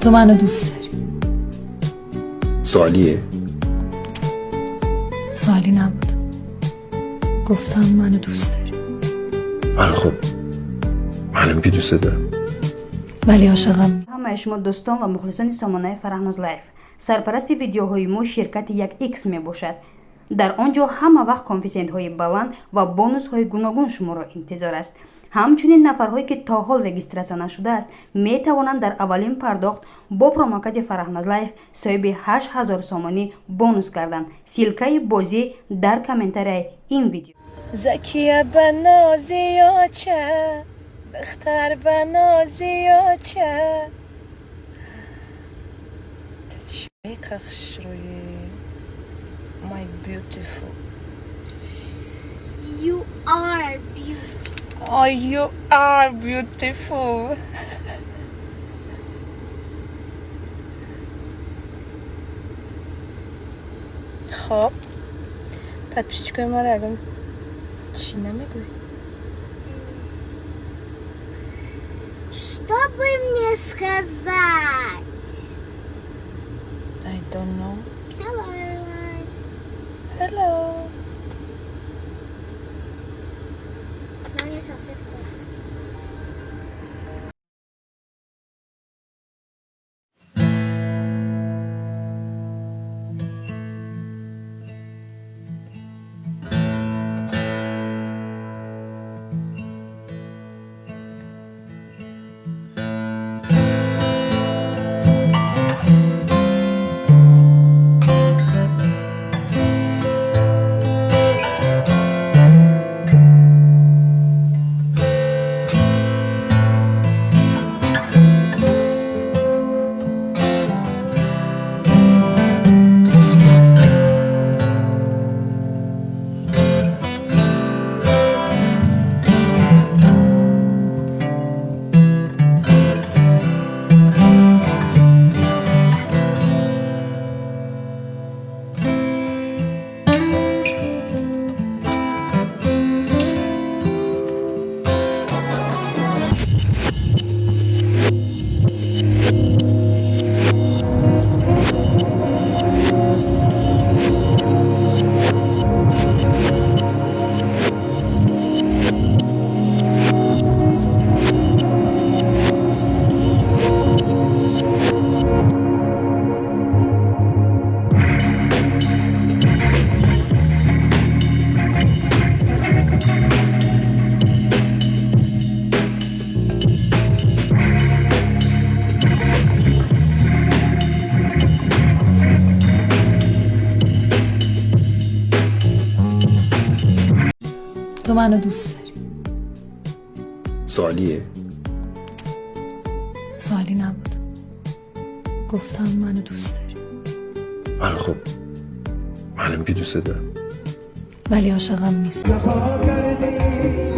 تو منو دوست داری؟ سوالیه؟ سوالی نبود. گفتم منو دوست داری. آره خب معلومه که دوست دارم، ولی عاشقم. ҳамаи шумо дӯстон ва мухлисони сомонаи Фараҳноз Лайф. Сарпарасти видеоҳои мо ширкати 1X мебошад. Дар он ҷо ҳама вақт коэффисиентҳои баланд ва бонусҳои гуногун шуморо интизор аст. Ҳамчунин нафарҳое, ки то ҳол регистратсия нашудааст, метавонанд дар аввалин пардохт бо промокоди Фараҳноз Лайф соҳиби 8000 сомонӣ бонус гарданд. Ссылкаи бозӣ дар комментарияи ин видео. Закия ба нози оча, духтар ба нози оча. Та чӣ хушрӯӣ, my beautiful. You are beautiful. Oh, you are beautiful. Хоб, подписчикои маро ягон чӣ намегӯй? Что бы мне сказать? I don't know. Hello, everyone. Hello. На мне салфетку возьми. تو منو دوست داری؟ سوالیه؟ سوالی نبود. گفتم منو دوست داری. آره خب معلومه که دوست دارم، ولی عاشقم نیست. جفا کردی.